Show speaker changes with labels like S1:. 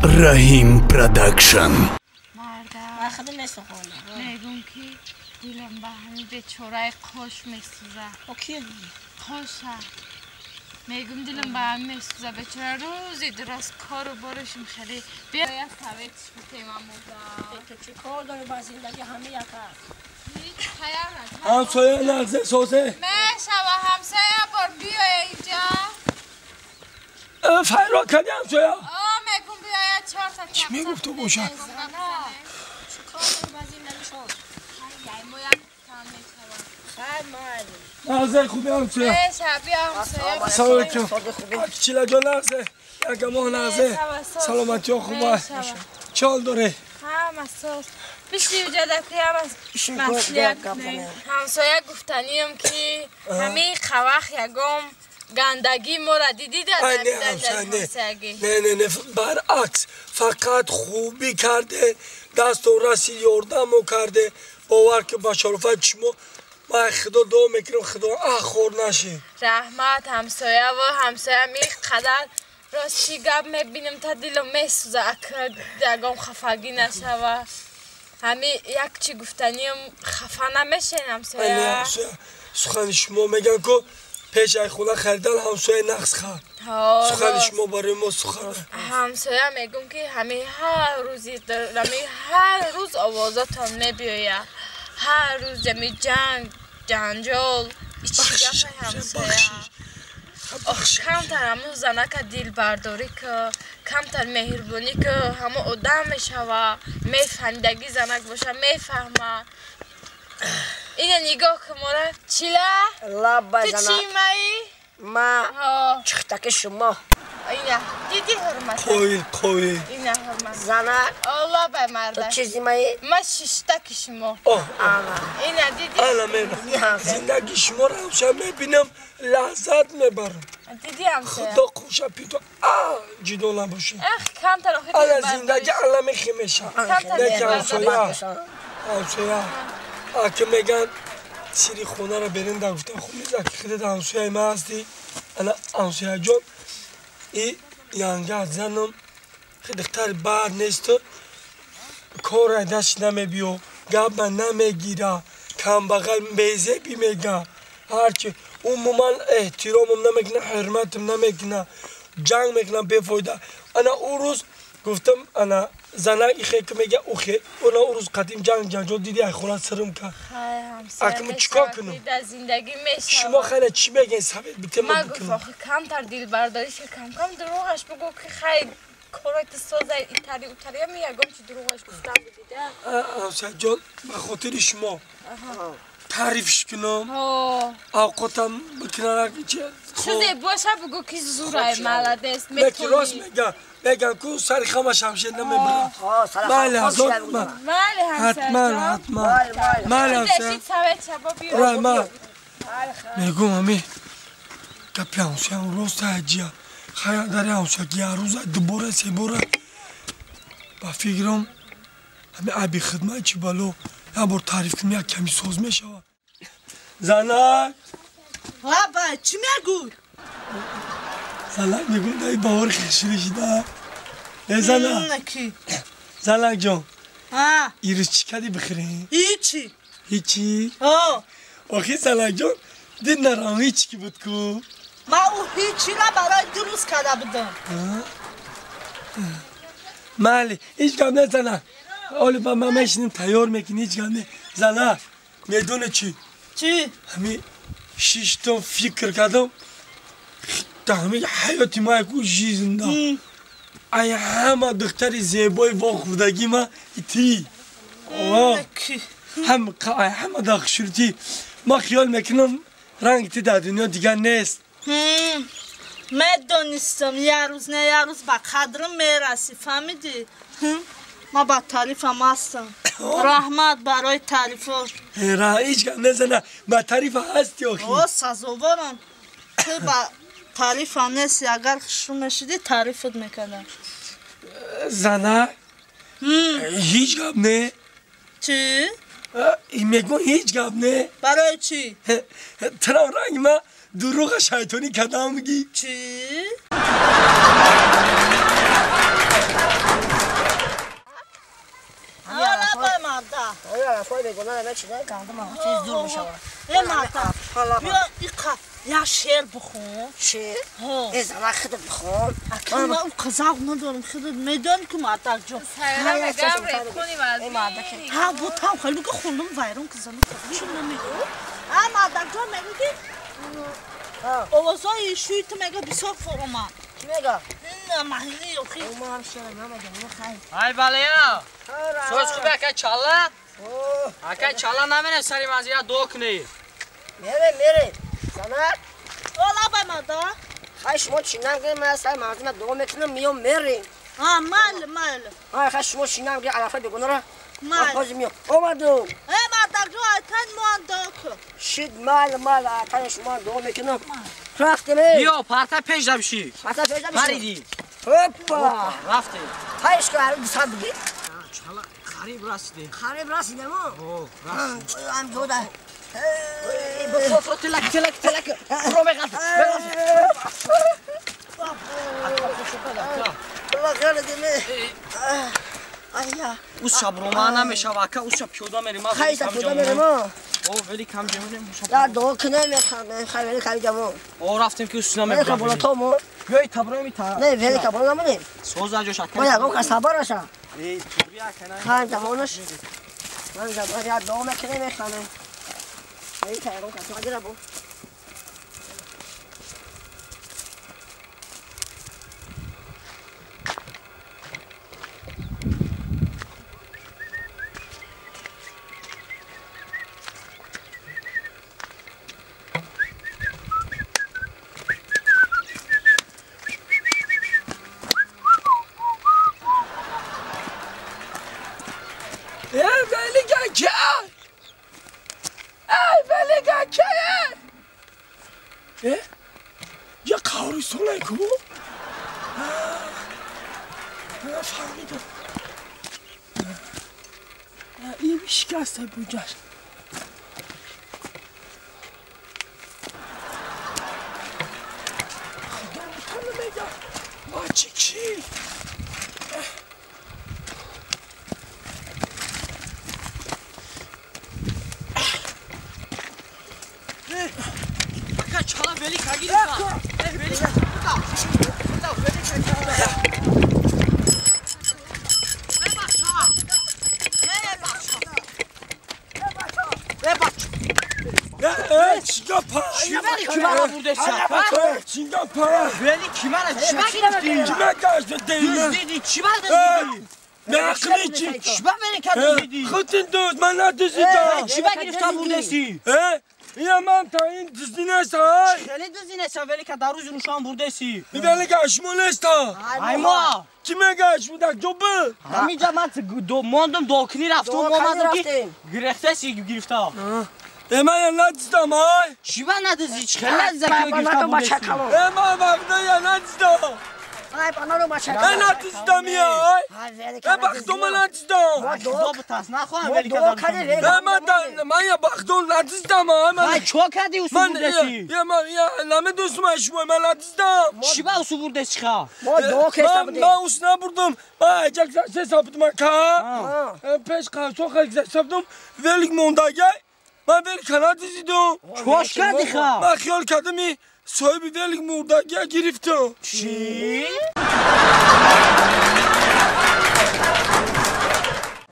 S1: Раҳим Продакшн.
S2: Мегум ки дилам ба ҳамин бечораи қош месӯза. Қоша. Мегум дилам ба ҳамин месӯза. Бечора рӯзи дуроз кору борашм хеле. Биё як советш битем амуда.
S3: Ту чӣ кор дорӣ ба зиндагӣ ҳама як аст.
S2: Ҳеҷ хаёл надорам.
S4: Ҳамсоя нағзе созе.
S2: Мешава ҳамсоя бор биё инҷа.
S4: Файро кардӣ ҳамсоя?
S2: Мегум биё як чорта.
S4: Чӣ мегуфт ту боша? Нағзе хуби ҳамсоя. Салом алейкум. Чилаҷон нағзе. Якамоҳ нағзе. Саломатиҳо хуб аст. Чӣ ҳол дорӣ?
S2: Ҳама соз. Биши уҷада ки ҳама маслиҳат. Ҳамсоя гуфтаниям ки ҳамин қавах ягом гандагӣ моро дидӣ дар ҳамсоягӣ?
S4: Не, не, не, баръакс, фақат хубӣ карде, дасту раси ёрдамо карде. Бовар ки ба шарофати шумо ман худо дуо мекунам, худо хор нашӣ.
S2: Раҳмат ҳамсоя ва ҳамсоя ми қадар рост чӣ гап мебинам та дилам месӯза, ака ягон хафагӣ нашава. Ҳами як чӣ гуфтаниям хафа намешен ҳамсоя.
S4: Сухани шумо меган ку пеш ай хона харидан ҳамсоя нақс хар. Сухани шумо барои мо сухан.
S2: Ҳамсоя мегум ки ҳами ҳар рӯзи ҳами ҳар рӯз овозатон мебиёяд. Ҳар рӯз ҳами ҷанг, ҷанҷол, ичи гапи ҳамсоя. Камтар ҳамун занака дилбардорӣ ки, камтар меҳрубонӣ ки, ҳамо одам мешава, мефаҳмидагӣ занак боша, мефаҳма. Ина нигоҳ кун мора. Чила?
S3: Лабай
S2: Ту
S3: зана.
S2: чӣ маи?
S3: Ма чихтаки шумо.
S2: Ина, дидӣ ҳурмат?
S4: Қоил, қоил.
S2: Ина ҳурмат.
S3: Зана.
S2: Лабай марда.
S3: Ту чизи маи?
S2: Ма шиштаки шумо. Ина дидӣ?
S4: Ана мера. Зиндагии шуморо ҳамша мебинам, лаззат мебарам.
S2: Дидӣ ҳамсоя?
S4: Худо хуша пито ҷудо набошӣ.
S2: Эх, камтар охир
S4: Ана
S2: дилбардорӣ.
S4: зиндагӣ ала мехемеша.
S2: Камтар
S4: Неки
S2: дилбардорӣ.
S4: ҳамсоя. Ҳамсоя. Аки меган сири хонаро берин да гуфтам, хуб нест, аки худат ҳамсояи ман ҳастӣ. Ана ҳамсояҷон, и янга занам духтари бад несту, кора дастш намебиё, гапма намегира, камбағал безебӣ мега. Ҳарчи умуман эҳтиромам намекуна, ҳурматам намекуна, ҷанг мекуна бефоида. Ана ӯ рӯз гуфтам, ана занак ихе ки мега ухе, ана ӯ рӯз қадим ҷанг ҷанҷол диди, ай хона сирм кард.
S2: Хай ҳамсоя.
S4: Акму чикор кунам?
S2: Дар зиндагӣ мешава.
S4: Шумо хеле чӣ мегӯед, совет битем?
S2: Ма гуфт охи камтар дилбардорӣ ки кам-кам дурӯғаш бигӯ ки хай корот соза итари утари ами ягон чи дурӯғаш гуфтам бидида.
S4: Ҳамсояҷон, ба хотири шумо таърифш кунам, авқотам бикунам чи
S2: Чизе боша бигӯ ки зурай маладес
S4: Леки рост
S2: метонӣ.
S4: мегам, мегам ку сари хама шамшер намебарам. Майли ҳазор
S2: Майли
S4: ҳатман,
S2: ҳамсояҷон.
S4: ҳатман. Майли ҳамсоя.
S2: Шид совет шабо биё.
S4: Раҳмат. Мегум ами гапи ҳамсоям рост аҷия. Хая дари ҳамсоягӣ ҳар рӯза дубора себора ба фикрам ами аби хидмат чи бало як бор таъриф кунем, як ками соз мешавад. Занак!
S5: Лабай, чӣ мегӯй?
S4: Занак мегум даи баҳори хиширӣ шида. Э занак,
S5: Ки?
S4: занак ҷон,
S5: А,
S4: ирӯз чӣ кардӣ бихӯрӣ?
S5: ҳичи.
S4: Ҳичи?
S5: О,
S4: Охи занак ҷон, дид нарам ҳичи ки буд ку.
S5: Ман ӯ ҳичира барои ду рӯз карда будам.
S4: Майли, ҳеҷ гап не занак. Оли ба ман мешинем тайёр мекунӣ, ҳеҷ гап не. Занак, медони чӣ?
S5: Чӣ?
S4: Ҳами шиштам фикр кардам, ҳами ҳаёти ма яку жизнда. Ай ҳама духтари зебои вохӯрдагӣ ма ти.
S5: Ки?
S4: Ҳам ай ҳама дахшурти. Ма хиёл мекунам ранги ти дар дунё дигар нест.
S5: Медонистам, як рӯз не як рӯз ба қадрам мерасӣ, фаҳмидӣ? Ман ба таърифам ҳастам. Раҳмат барои таърифот.
S4: Ра ҳеҷ гап незана, ба таърифа ҳасти охи.
S5: О, сазоворам. Ту ба таърифам нести, агар хушрӯ мешудӣ таърифат мекардам.
S4: Занак, ҳеҷ гап не.
S5: Чӣ?
S4: Мегӯ ҳеҷ гап не.
S5: Барои чӣ?
S4: Трам ранги ма дурӯға шайтонӣ кардам мегӣ.
S5: Чӣ?
S3: алафҳои бегонаро мечида, гандум чиз дур мешавад.
S5: Э мата, биё иқа як шеър бихон.
S3: Шеър? Э зана худат бихон.
S5: Ака ман у қазақ надорам, худат медонӣ ки мардакҷон.
S2: Сайра мегам рехони вазин.
S5: Ҳа, бо там хеле ки хондам вайрон ки зану чӣ намегӯ? А мардакҷон мегӯ ки овозҳои шӯи ту мега бисёр форомад.
S3: Чӣ мега?
S5: Маҳини охи.
S3: Ма ҳам шеър намегам, хай.
S6: Ай балея. Соз хубе ака чала? Ака чала намерем сари манзила дуо кунӣ.
S3: Мере, мере. Занак.
S5: Ола бай мада.
S3: Хай шумо чӣ нагӯед, ман сари манзила дуо мекунам, миём мерем.
S5: А, майли, майли.
S3: Ай хай шумо чӣ нагӯед, алафа бегонаро.
S5: Майли.
S3: Ҳозир миём. Омадум.
S5: Э мардакҷон, айтан моан дуо кун.
S3: Шид майли, майли, айтан шумо дуо мекунам. Рафтем.
S6: Биё, парта пеш дабши.
S3: Парта пеш дабши.
S6: Париди.
S3: Опа!
S6: Рафтем.
S3: Хайш ку ар дусад биги.
S6: Чала қариб расидем.
S3: Қариб расидем, о?
S6: О,
S3: Ам дода.
S6: Бо телак, телак, телак. Про меғалт.
S3: Аллах ғалидиме. Ая.
S6: Ус шаброма намешава, ака, ус шаб пиёда мерем.
S3: Хай та пиёда мерем, о.
S6: О, вели кам ҷамонем.
S3: Я дуо кунем, мехам, хай вели кам ҷамон.
S6: О, рафтем ки ус намебарем.
S3: Вели кабола то мо.
S6: Биёй таброми та.
S3: Не, вели кабола намонем.
S6: Соз аҷош ака.
S3: Мо ягон кас сабараша.
S6: Эй, тури ака на.
S3: Хай ҷамонаш. Ман ҷамон я дуо мекунем, мехамем. Вели та ягон кас нагира бу.
S4: Я қавристонай ку? Фаҳмидам. Ин шикаста буҷаш. Худо бутана мега. Бачи ки?
S6: Ака чала вели кагирита. Э вели кагирита. Куда вели кагирита. Э бача. Э бача. Э бача.
S4: Э чига па.
S6: Чивери кимара бурдеса?
S4: Чига па.
S6: Вели кимара чиба гирифти?
S4: Кима гашт дейна?
S6: Дуздиди чиба дуздиди?
S4: Меақли чи?
S6: Чиба вели ка дуздиди?
S4: Худин дуз, ман надуздидам.
S6: Чиба гирифта бурдеси?
S4: Э? Я ман та ин дуздӣ неста, ай?
S6: Хеле дуздӣ неста, вели ка дар рӯзи рӯшан бурдеси.
S4: Вели ка шумо неста.
S6: Ай мо.
S4: Ки мега шумо дар ҷо буд?
S6: Ҳаминҷа ман мондум докунӣ рафтум, омадам ки гирифтаси гирифта.
S4: Э ман я надиздам, ай?
S6: Чиба надиздӣ? Чӣ хеле надизда ки гирифта бурдеси?
S4: Э ман вақта я надиздам.
S3: Ай панаро бача.
S4: Э надиздам я, ай? Э бахто ман надиздам.
S6: Худо бутас нахоҳам вели ка.
S4: Э ман я бахто надиздам, ай?
S6: Ай чо кардӣ усу бурдеси?
S4: Я ман я намедонистам ай шумо, ман надиздам.
S6: Чиба усу бурдеси ха?
S3: Мо дуо кеста будем.
S4: Ман ус набурдум. Ман аҷак гузашта будум ака. Пеш қавсо хел гузашта будум. Велик мондагай. Ман велик надиздидум.
S6: Чош кардӣ ха?
S4: Ман хиёл кардам соҳиби велик мурдагия гирифтам.
S6: Чӣ?